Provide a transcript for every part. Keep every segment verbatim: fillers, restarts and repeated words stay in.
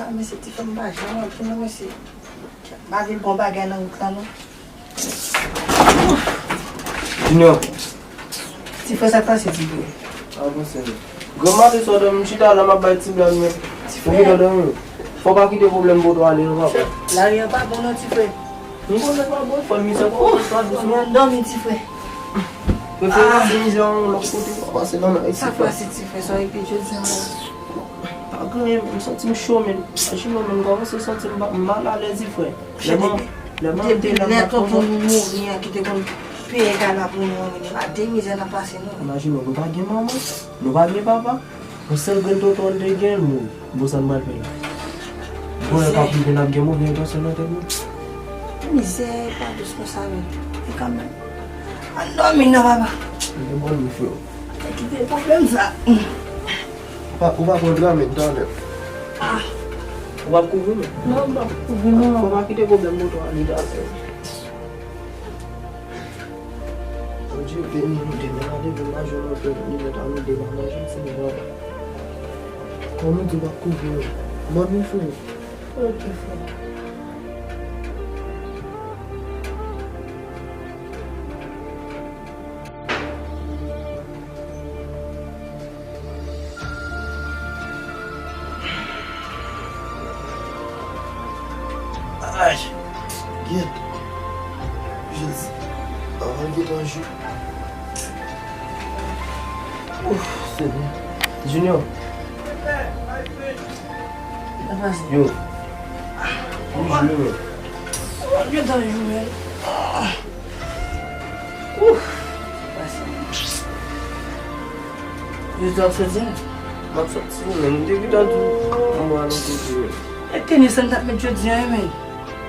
Ah, mesye, ti frè m pa janm antre non, mesye. M pa vin pran bagay nan wout la non. Junior. Ti frè, sa k pase, ti frè? Ah, bon, sèl. Granm maten sa w dòmi, m chita la, m ap bay ti blag mwen. Ou gentan dòmi? Fò w pa kite pwoblèm pote w ale non, papa. Lari a pa bon non, ti frè. M konnen pa bon, fò mizè pa bon, pa dousman. Mwen dòmi, ti frè. Prefere pase mizè yon lòt kote, pa pase nan nèg, ti frè. Sa k pase, ti frè, sa w epi jodi a la? Pa gen anyen, m santi m cho, men. Imajine w, men, m kòmanse santi m pa, m mal alèz, ti frè. Lè m, lè m antre, lè m pa kontan. Depi lè tonton nou mouri an ki te konn peye kay la pou nou an, men, pa de mizè n ap pase, non. Imajine w, nou pa gen manman, nou pa gen papa. Yon sèl grenn tonton nou te gen, l mouri. Bon, sa n pral fè la? Bon, lè k ap rive, n ap gen move entansyon nan tèt nou. Mizè, pa dous konsa, men. E kanmenm. Ann dòmi non, papa. Li bon, wi, frè. Kite pwoblèm sa. Ou pa, ou pa pran dra, men, talè. Ah. Ou p ap kouvri, men? Non, m p ap kouvri, non. Fò pa kite pwoblèm moto a, li talè. Bondye beni nou, demen maten, demen maten, nou fè ni lèt a nou demen maten, se nou papa. Kòman di w p ap kouvri nou? Ban nou, frè. Ok, frè. Ay, gyèt. Jezi. Avan l gentan jou. Ouf, Senyè. Junior. Yo. Ou jwe, men. Ou gentan jwe. Ouf. Jodi a w ap soti? M ap soti, men m te gentan di w m pral yon kote. E tenis sa m t ap met jodi a, wi, men.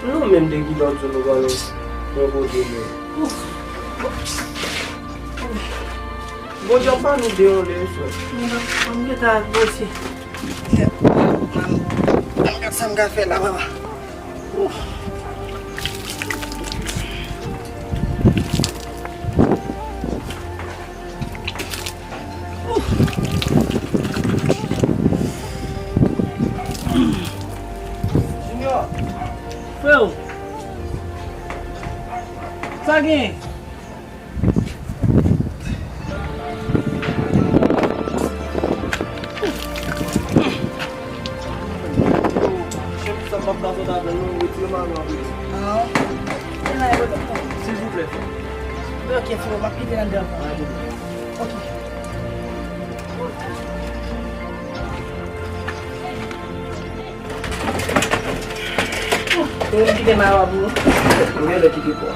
Non, men m te gentan di w nou pral yon kote, men. Ouf. Bondye ap ba nou de yon lè, frè. M gentan al bose. Gad sa m ka fè la, papa. Junior. Freo. Sa gen? Chemiz sa m p ap ka sot avè l non, retire m avè l. Ah. Silvouplè, frè. Ok, frè, m ap kite l anndan. Ok. Ou menm kite mayo a pou ou. Ou genlè kite po a.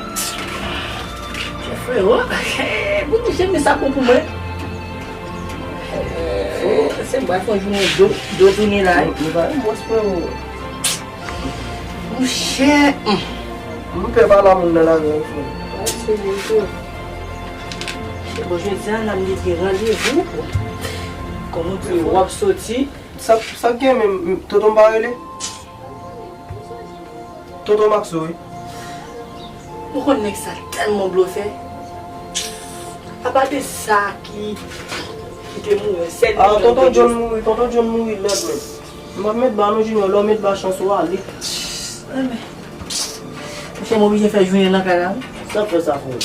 Frero, pou ki chemiz sa pran pou mwen? Se mwen fè yon jounen do, do tounen la. Nou pa yon bòs, frero. Monchè. M pè pale a moun nan lari an, frè. Se vre, frero. Bon, jodi a, n ap gen randevou. Kòman w di w ap soti? Sa, sa k gen menm, tonton m pa rele? Tonton Maxo, wi. Ou konn nèg sa tèlman blofè. Apa de sa ki, ki te mouri, sèl li. Ah, tonton John mouri, tonton John mouri lèd, men. M ap met ba non, Junior, lè w met ba chans ou ale. Monchè, m oblije fè jounen nan kay la, wi. Sa k fè sa, frè?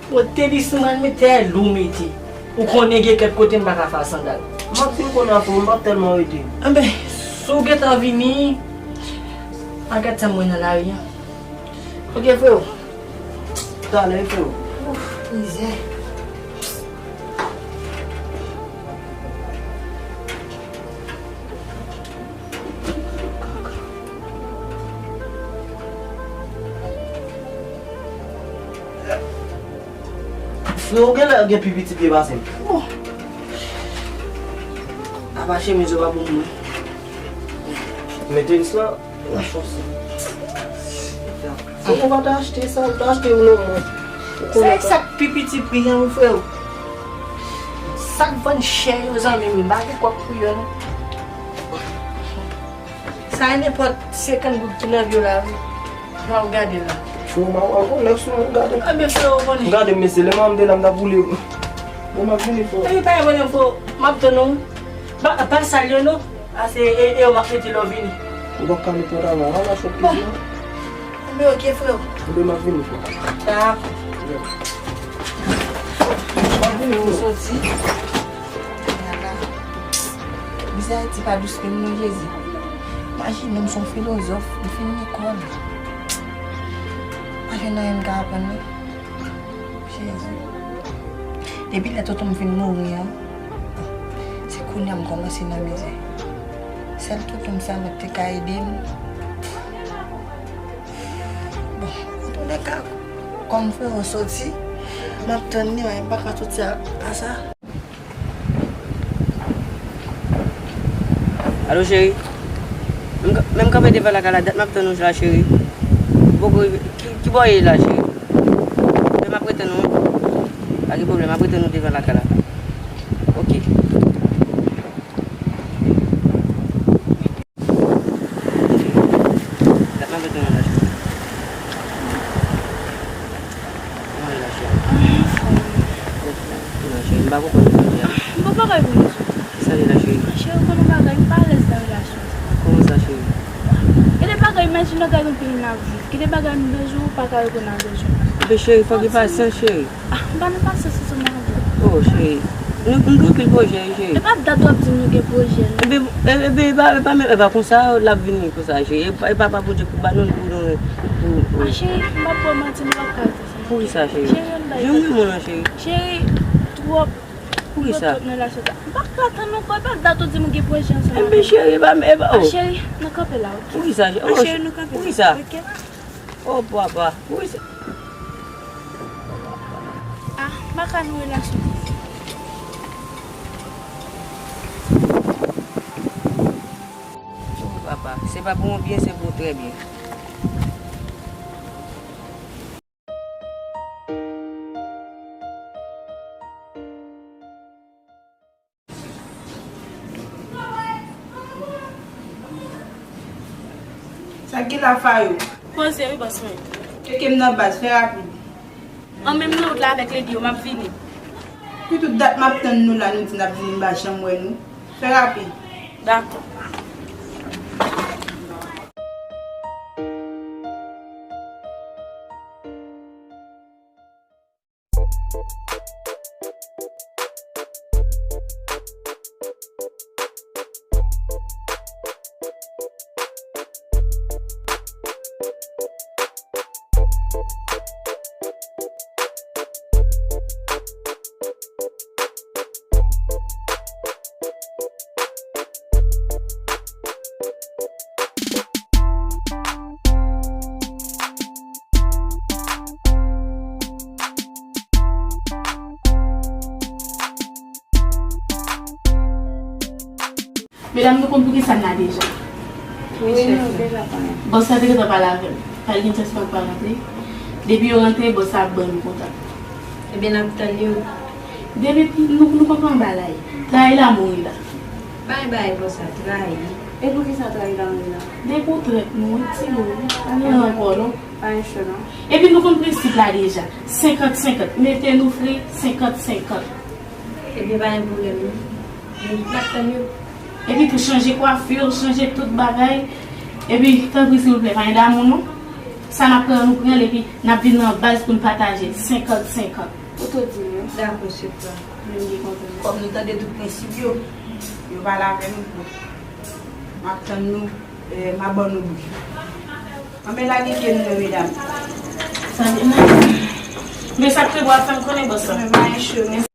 Bon, tenis ou mal mete, lou mete. Ou konnen gen kèk kote m pa ka fè a sandal. M ap fin konnen, frè, m p ap tèlman rete. Anben, si w gentan vini, al gad sa m wè nan lari an. Ok, freo. Talè, freo. Ouf, mizè. Frè, ou genlè gen pi piti pye pase m. Oh. Apa chemiz ou pa pou mwen. Men tenis la, la chans. Ou pa ta achte sa, ou ta achte ou non, mwen. Ou konnen sa. Sa k pi piti pri an, wi, frè. Sa k vann chè yo, zanmi m, m pa gen kòb pou yo, non. Sa e nenpòt senkant goud ki nan vye w la, wi. Jan w gade l la. Chou, m ap wè lè sou mwen, gade. Anben, frè, ou konnen. Gade, mesye, lè m te la, m t ap woule. Bon, m ap vini, frè. Epi, pa gen pwoblèm, frè. M ap tann ou. Pa, pa sal yo, non. Ase, e, e, yo m ap mete lè w vini. Ou p ap ka met yon travay, al nan shop pizza. Bon. Enben, ok, freo. Enben, m ap vini, freo. Dakò. Yeah. M ap vini, freo. Soti. Gade la. Mize Ayiti pa dous menm non, Jezi. Imajine m se yon filozòf, m fin lekòl. Pa gen anyen m ka aprann non. Jezi. Depi lè tonton m fin mouri an, se kounye a m kòmanse nan mizè. Sèl tonton m sa nèt te ka ede m. Bon, antoulèka, kòm freo soti, m ap tann li, men m pa ka soti a, a sa. Alo, cheri. Men m kanpe devan lakay la, dat m ap tann ou la, cheri. Ou poko rive. Ki, ki bò w ye la, cheri? Men m ap retann ou, wi. Pa gen pwoblèm, m ap retann ou devan lakay la. Ok. Dat m ap retann ou la, cheri. Kòman w ye la, cheri? Anfòm. Kòman w ye la, cheri? M pa konprann sa w di a. M pa bagay pou nou sou. Sa w ye la, cheri? Cheri, ou konn yon bagay, m pa alèz nan relasyon sa. Kòman sa, cheri? Gen de bagay, imajine w gade yon peyi n ap viv. Gen de bagay nou bezwen, ou pa ka reponn a bezwen. Enben, cheri, fòk gen pasyans, cheri. Ah, m pa nan pasyans ansanm avè w. Oh, cheri. Nou, nou gen anpil pwojè, wi, cheri. E pa dat w ap di m nou gen pwojè, non. Enben, e, enben, e pa, e pa menm, e pa konsa l ap vini konsa, cheri. E pa, e pa, pa Bondye pou ba nou l pou nou, pou, pou. Ah, cheri, m p ap ba w manti, m p ap ka di sa. Poukisa, cheri? Cheri, ann bay tèt. Jan m renmen w lan, cheri. Cheri, twòp. Poukisa? Twòp, twòp nan relasyon sa. M pa ka tann ankò, e pa dat ou di m ou gen pwojè ansanm avè m. Enben, cheri, e pa, e pa, oh. Ah, cheri, nou kanpe la, ok? Poukisa, cheri? Ah, cheri, nou kanpe la, ok? Oh, papa, poukisa? Ah, m pa ka nan relasyon. Oh, papa, se pa pou mwen byen, se pou ou trè byen. Sa k gen la, Fayou? Poze wi, bòs mwen. Tcheke m nan baz, fè rapid. An menm nan wout la avèk Lady yo, m ap vini. Pou tout dat m ap tann nou la, nou di n ap vini, m pa janm wè nou. Fè rapid. Dakò. Medam, nou konn poukisa n la deja? Wi, nou deja konnen. Bòs la te gentan pale avè m. Pa t gen chans pou l pa rantre. Depi yo rantre, bòs la ap ban nou kontak. Ebyen, n ap tann yo. Depi nou, nou konprann bagay. Trayi la mouri la. Bay, bay, bòs la trayi. E poukisa trayi la mouri la? Depi w trèt nou, wi, ti bò, wi. Pa gen ankò, non. Pa gen cho, non. Epi nou konn prensip la deja. Senkant senkant. Mete nou fre, senkant senkant. Ebyen, pa gen pwoblèm, non. N ap tann yo. Epi tou chanje kwafi, chanje tout bagay. Epi, tanpri, silvouplè, pa gen damou, non. Sa n ap pran, nou pran l, epi n ap vin nan baz pou n pataje l, senkant senkant. Ou tou di l, wi. Dakò, se pa. Menm gen kontan. Kòm nou tande tout prensip yo, yo pale avè nou. M ap tann nou, eh, m ap ban nou bri. Anben lage pye nou yo, medam. Sa gen nan. Men sa k te bò ap fè m konnen bòs la. Men pa gen cho, men.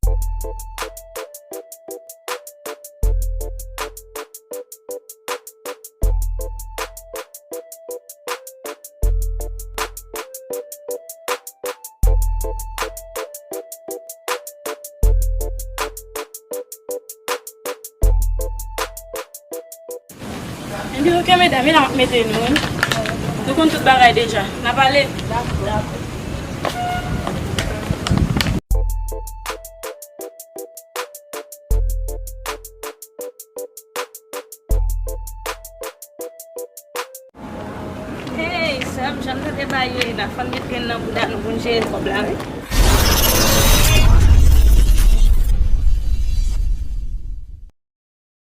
Ebyen, oke, medam, e la m ap mete nou, wi. Nou konn tout bagay deja. N a pale. Dakò. Hey, sè m, jan m tande bagay yo ye la, fò n met grenn nan bouda nou pou n jere kòb la, wi.